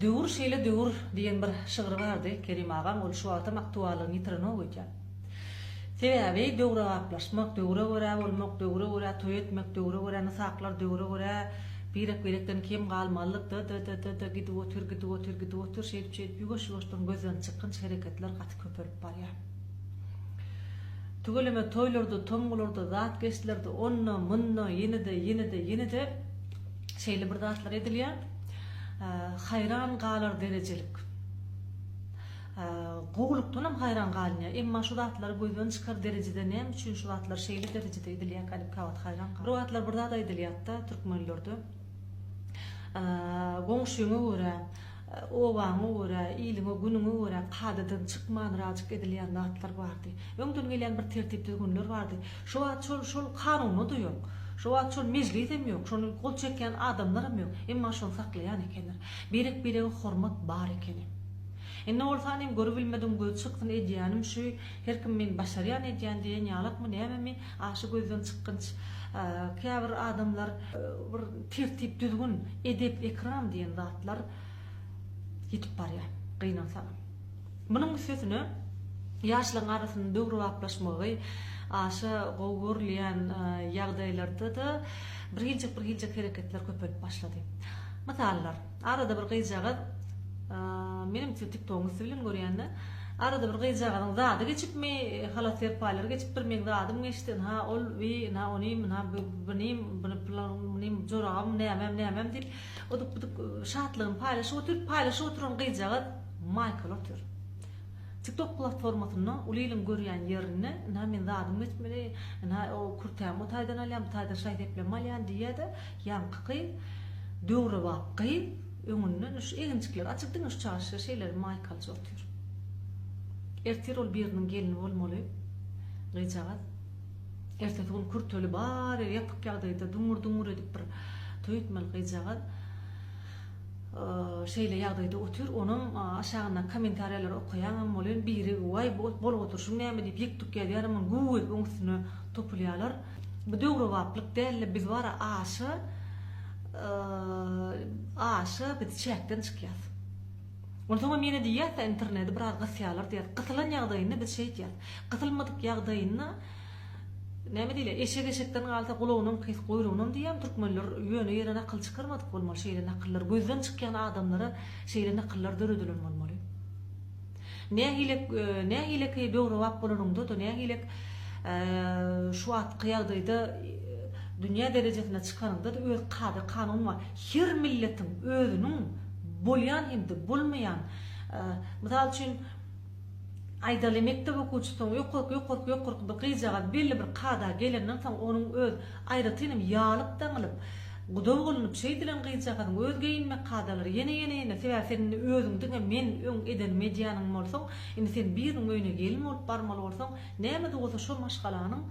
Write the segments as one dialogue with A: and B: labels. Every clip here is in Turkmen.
A: Döwür şeýle döwür diýen bir şygry bardy Kerim agaň, ol şu wagtam aktuallygyny ýitirenok öýdýän. Sebäbi döwrebaplaşmak, döwre görä bolmak, döwre görä toý etmek, döwre görä nysaklar, döwre görä birek-birekden kem galmazlyk d-d-d-d-d gidip otyr, gidip otyr, gidip otyr, şeýdip-şeýdip ýuwaş-ýuwaşdan gözden çykgynç hereketler gaty köpelip barýar. Tüweleme toýlarda, tomgularda, zat geçlerde, onda, munda, ýene-de, ýene-de, ýene-de şeýle bir zatlar edilýär. Haýran galar derejelik. Gowulykdanam haýran galynýar. Emma şu zatlary gözden çykar derejede näme üçin şu zatlar şeýle derejede edilýärkä diýip käwagt haýran galýan. Bir wagtlar bir zat aýdylýardy-da türkmenlerde. Goňşyňa görä, obaňa görä, iliňe, günüňe görä kadadan çykmanrajyk edilýän zatlar bardy. Öňden gelýän bir tertip-düzgünler bardy. Şo wagt şol şol kanunda-da ýok. Şo wagt şol mejlisem ýok, şony gol çekýän adamlaram ýok. Emma şony saklaýan ekenler. Birek-birege hormat bar ekeni. Indi bolsa inim görübilmedim gözi çyksyn edýänim şu her kim men başarýan edýän diýen ýalakmy nämemi aşa gözden çykgynç käbir adamlar bir tertip düzgün edep ekram diýen zatlar ýitip barýar gynansagam. Munuň üstesine ýaşlaryň arasynda döwrebaplaşmagy aşa gowy görülýän ýagdaýlarda-da birhiljek birhiljek hereketler köpelip başlady. Mysallar. Arada bir gyzjagaz, menem TikTogyň üsti bilen görýän-de, arada bir gyzjagazyň zady geçipmi, halat-serpaýlary geçipdir, meň zadym geçdi, ynha ol, bi, ynha onym, ynha bunym, buny pylanym, joragam, nämem, nämem diýip, uduk-buduk şatlygyny paýlaşyp otyr, paýlaşyp oturan gyzjagaz maýkaly otyr. TikTok platformasynda uly iliň görýän ýerinde, ynha men zadym geçmeli, ynha o kürtämi o taýdan alýan, bu taýdan şaý-seplerimi alýan diýýär-de, Ýaňky gyz döwrebap gyz öňünden şu eginjikleri açyk diňe şu çaşy şeýle maýkalyja otyr. Ertir ol biriniň gelni bolmaly gyzjagaz. Ertesi gün kürteli bar ýeri ýapyk ýagdaýda duňur-duňur edip bir toý etmeli gyzjagaz. Şeýle ýagdaýda otyr. Onam aşagyndan kommentariýalary okaýaňam welin biri waý bolup oturyşyň näme diýip ýek-tük ýazýaram ony güw edip oň üstüne topulýalar. Bu döwrebaplyk dälde biz bara aşa aşa biz çäkden çykýas. Onsoňam ýene diýýäs-de internedi biraz gysýalar diýýäs. Gysylan ýagdaýynda biz şeýtýäs. Gysylmadyk ýagdaýynda näme diýilýär eşek eşekden galsa gulagynam kes guýrugynam diýýän türkmenler ýöne ýere nakyl çykarmadyk bolmaly şeýle nakyllar gözden çykýan adamlara şeýle nakyllar döredilen bolmaly. Nähilek nähileki döwrebap bolanyňda-da, nähilek şu wagtky ýagdaýda dünýä derejesine çykanyňda-da öz kada-kanuny bar. Her milletiň özüniň bolýan hem-de bolmaýan, mysal üçin, aýdaly, mekdep okuwçysynyň ýokarky, ýokarky, ýokarky bir gyzjagaz belli bir kada gelenden soň onuň öz Aýratynam ýalyk daňylyp, guda bolnup şeýdilen gyzjagazyň öz geýinmek kadalary ýene ýene ýene sebäbi sen indi özüň diňe men öň edenimi edýäniň bolsaň indi sen biriniň öýüne gelin bolup barmaly bolsaň nämede bolsa şol maşgalanyň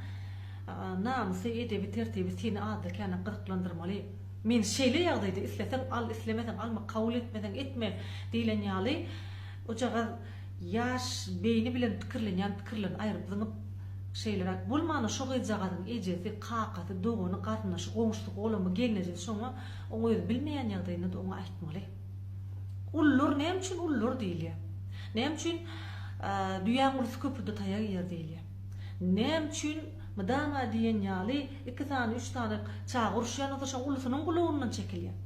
A: namysy edebi tertibi seni azda kände gyzyklandyrmaly men şeýle ýagdaýda isleseň al islemeseň alma kabul etmeseň etme diýlen ýaly ojagaz Ýaş beýni bilen pikirlenýän pikirlerini aýryp zyňyp, şeýleräk bolmanda şo gyzjagazyň ejesi, kakasy, dogany, garyndaşy, goňşusy, golamy, gelnejesi şoňa, oň özi bilmeýän ýagdaýynda-da oňa aýtmaly. Ulular näme üçin ulular diýilýär? Näme üçin düýäň ulusy köprüde taýak iýer diýilýär? Näme üçin mydama diýen ýaly iki sany, üç sany çaga uruşýan bolsa şoň ulusynyň gulagyndan çekilýär?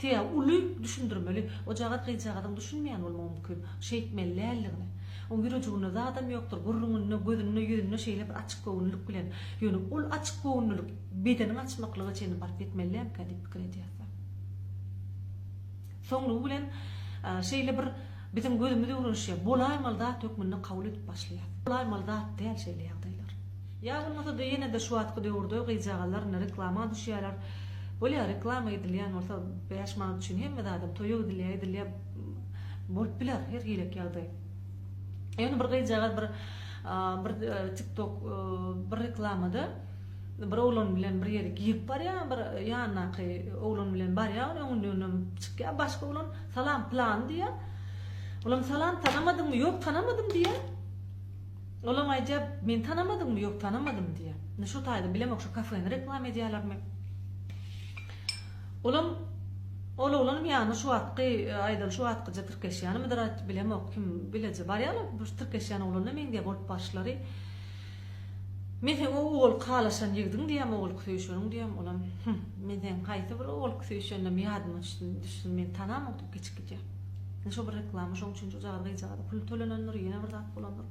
A: Sebäbi uly düşündirmeli. Ojagaz gyzjagazyň düşünmeýän bolmagy mümkin. Şeýtmeli däldigini. Oň ýürejiginde zadam ýokdur, gürrüňinde, gözünde, ýüzünde şeýle bir açyk göwünlilik bilen. Ýöne ol açyk göwünlilik bedeniň açmaklyga çenli baryp ýetmeli dälmikä diýip pikir edýäs-dä. Soňlugy bilen şeýle bir biziň gözümiz öwrenişýär. Bolaýmaly zat hökmünde kabul edip başlaýas. Bolaýmaly zat däl şeýle ýagdaýlar. Ýa bolmasa-da ýene-de şu wagtky döwürde gyzjagazlar indi reklama düşýärler. Bolýar, reklama edilýän bolsa 5 manat üçin hemme zadam toýa gidilýär, edilýär. Bolup biler her hilek ýagdaý. Ýöne bir gyzjagaz bir bir TikTok bir reklamada bir oglan bilen bir ýere girip barýar, bir ýanyndaky oglan bilen barýar, öňünden çykýar başga oglan, salam pylany diýýär. Olam salam tanamadyňmy? Ýok tanamadym diýýär. Olam aýdýar, meni tanamadyňmy? Ýok, tanamadym diýýär. Indi şo taýda bilemok, şo kafeni reklama edýärlermi? Olam. Ol oglanam ýanyna şu wagtky aýdaly şu wagtkyja tirkeşýänimidir aýt bilemok kim bileje barýalar bu tirkeşýän oglana meňzeýär bolup baryşlary. Men seň o owalky halaşan ýigdiň diýýän owalky söýüşeniň diýýän olam hüm men seň haýsy bir owalky söýüşendim ýadyma düşsün düşsün men tanamok diýip geçip gidýär. Ine şo bir reklama şoň üçin şojagaz gyzjagaza pul tölenendir ýene bir zat bolandyr.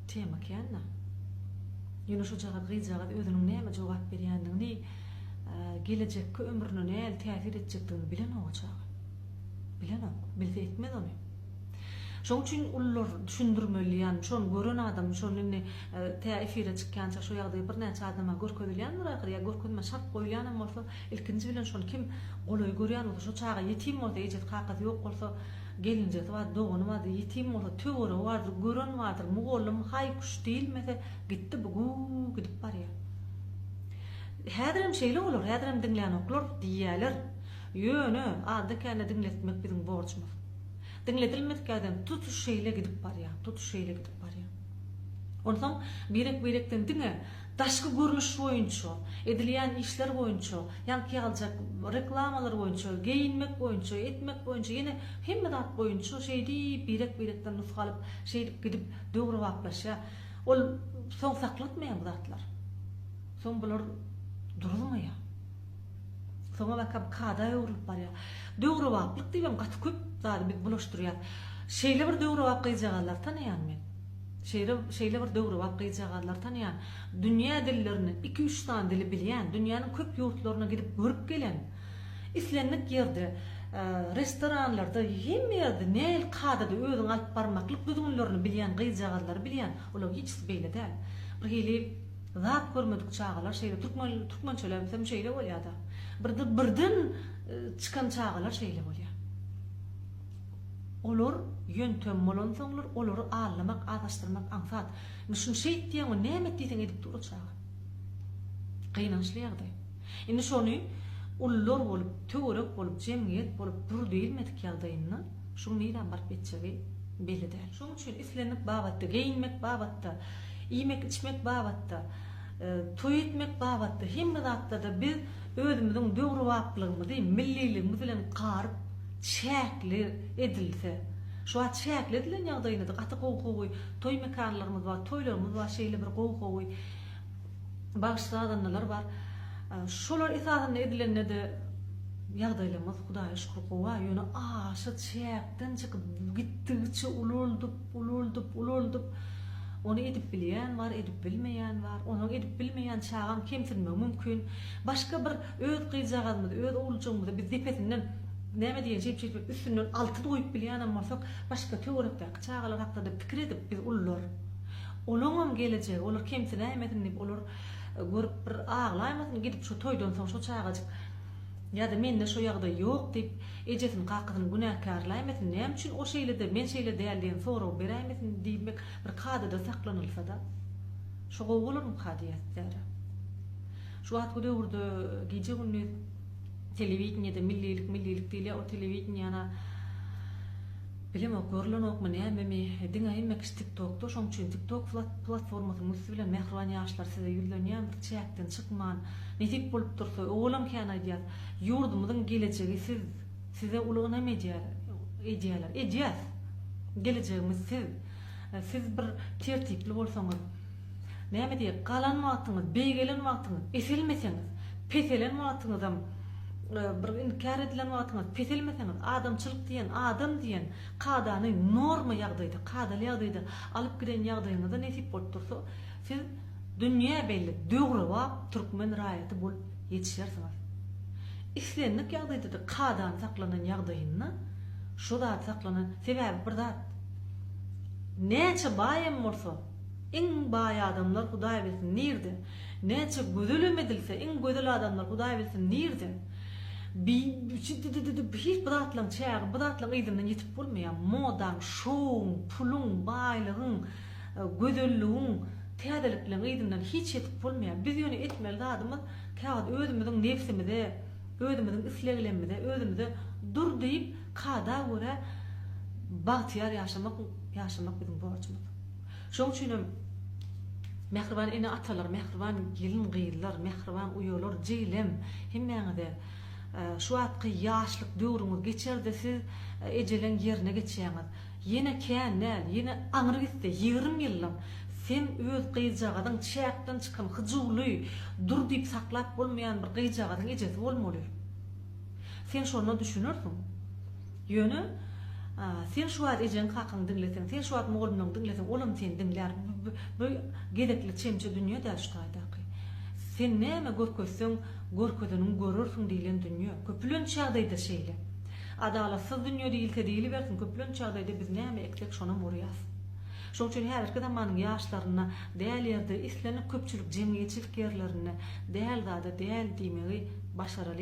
A: Tema kända. Ýöne şojagaz gyzjagaz özüniň näme jogap berýändigini gelejekki ömrüne nähili täsir etjekdigini bilenok o çaga. Bilenok. Bilse etmez ony. Şoň üçin ulular düşündirmeli, ýagny şony gören adam, şony indi tä efire çykýança şo ýagdaý birnäçe adama görkezilýändir ahyry, ýa görkezme şart goýulýanam bolsa, ilkinji bilen şony kim golaý görýän bolsa, şo çaga ýetim bolsa, ejesi kakasy ýok bolsa, gelinjesi bardyr, dogany bardyr, ýetim bolsa, töweregi bardyr, gören bardyr, mugallym haý-küş diýilmese, gitdi bu güw gidip barýar. Häzirem şeýle bolar, häzirem diňlänoklar diýýäler. Ýöne azda-kände diňletmek biziň borjumyz. Diňledilmedik ýerden tutuş şeýle gidip barýar, tutuş şeýle gidip barýar. Onsoň birek-birekden diňe daşky görnüş boýunça, edilýän işler boýunça, ýaňky ýaljak reklamalar boýunça, geýinmek boýunça, etmek boýunça, ýene hemme zat boýunça şeýdip birek-birekden nusga alyp, şeýdip gidip döwrebaplaşýar. Ol soň saklatmaýar bu zatlar. Soň bular duruzmaýar. Soňa bakam kada öwrülip barýar. Döwrebaplyk diýibem gaty köp zady biz bulaşdyrýas. Şeýle bir döwrebap gyzjagazlary tanaýan men. Şeýle şeýle bir döwrebap gyzjagazlary tanaýan. Dünýä dillerini iki-üç sany dili bilýän, dünýäniň köp ýurtlaryna gidip görüp gelen. Islendik ýerde, restoranlarda, hemme ýerde nähili kadada özüňi alyp barmaklyk düzgünlerini bilýän gyzjagazlary bilýän. Olaryň hiçisi beýle däl. Birhili Zat görmedik çagalar şeýle türkmen türkmençelemsem şeýle bolýada. Birde birden çykan çagalar şeýle bolýa. Olar ýöntem bolansoňlar olary aldamak azaşdyrmak aňsat. Indi şuny şeýt diýeň o näme et diýseň edip dur o çaga. Gynançly ýagdaý. Indi şony ulular bolup töwerek bolup jemgyýet bolup dur diýilmedik ýagdaýynda şuň nirä baryp ýetjegi belli däl. Şoň üçin islendik babatda geýinmek babatda Iýmek-içmek babatda, toý etmek babatda, hemme zatda-da biz özümiziň döwrebaplygymyzy milliligimiz bilen garyp, çäkli edilse, şu wagt çäkli edilen ýagdaýynda-da gaty gowy-gowy toý mekanlarymyz bar, toýlarymyz bar, şeýle bir gowy-gowy bagşy-sazandalar bar. Şolar esasynda edilende-de ýagdaýlarymyz Hudaýa şükür gowy-a, ýöne aşa çäkden çykyp, gitdigiçe ulaldyp, Ulaldyp, ulaldyp, ony edip bilýän bar, edip bilmeýän bar. Onuň edip bilmeýän çagaň kemsinmegi mümkin. Başga bir öz gyzjagazymyzy, öz oguljygymyzy biz depesinden, näme diýen, şeýdip-şeýdip üstünden altyn goýup bilýänem bolsak, başga töwerekdäki çagalar hakda-da pikir edip biz ulular. Olaňam gelejegi, olar kemsinäýmesin diýip, olar görüp bir aglaýmasyn, gidip şo toýdan soň şo çagajyk Ýa-da mende şo ýagdaý ýok diýip, ejesini, kakasyny günäkärläýmesin, näme üçin o şeýle-de, men şeýle däl diýen soragy beräýmesin diýmek bir kadada saklanylsa-da, şo gowy bolarmyka diýýäs. Şu wagtky döwürde gije-gündiz telewideniýede millilik, millilik diýilýär, o telewideniýana bilemok, görlenokmy, nämemi, diňe hemme kişi TikTokda, şoň üçin TikTok platformasynyň üsti bilen mähriban ýaşlar size ýüzlenýän bir çäkden çykman, Nesip bolup dursa, owalam kän aýdýas, ýurdumyzyň gelejegi siz, size uly ynam edýär, edýärler, edýäs. Gelejegimiz siz. Siz bir tertipli bolsaňyz, näme diýek, galan wagtyňyz, beýgelen wagtyňyz, eselmeseňiz, peselen wagtyňyzam, bir inkär edilen wagtyňyz peselmeseňiz, adamçylyk diýen, adam diýen kadany norma ýagdaýda, kadaly ýagdaýda alyp giden ýagdaýyňyzda nesip bolup dursa, siz Dünýä belli döwrebap türkmen raýaty bolup ýetişersiňiz. Islendik ýagdaýda-da kadany saklanan ýagdaýynda şo zat saklanan, sebäbi bir zat, näçe baý hem bolsa, iň baý adamlar Hudaý bilsin nirde, näçe gözelem edilse, iň gözel adamlar Hudaý bilsin nirde, bi hiç bir zatlaryň çägi, bir zatlaryň yzyndan ýetip bolmaýar, modaň, şowuň, puluň, baýlygyň, Gözelligiň, täzelikleň yzyndan hiç ýetip bolmaýar. Biz ýöne etmeli zadymyz käwagt özümiziň nebsimize, özümiziň isleglemmize, özümize dur diýip kada görä bagtyýar ýaşamak ýaşamak biziň borjumyz. Şoň üçinem mähriban ene-atalar, mähriban gelin-gyzlar, mähriban uýalar, jigilem hemmäňize. Şu wagtky ýaşlyk döwrüňiz geçerde siz ejeleň ýerine geçýäňiz. Ýene kän däl, ýene aňry gitse 20 ýyldan sen öz gyzjagazyň çäkden çykan hyjuwly, dur diýip saklap bolmaýan bir gyzjagazyň ejesi bolmaly. Sen şonda düşünersiň. Ýöne sen şu wagt ejeň kakaňy diňleseň, sen şu wagt mugallymlaryňy diňleseň, olam seni diňlär. Bu gezekli çemçe dünýe däl şu taýdaky. Sen näme görkezseň, görkezeniňi görersiň diýlen dünýe. Köplenç ýagdaýda şeýle. Adalatsyz dünýe diýilse diýilibersin, köplenç ýagdaýda biz näme eksek şonam urýas. Şoň üçin häzirki zamanyň ýaşlaryna däl ýerde islendik köpçülik jemgyýetçilik ýerlerinde däl zada däl diýmegi başaralyň.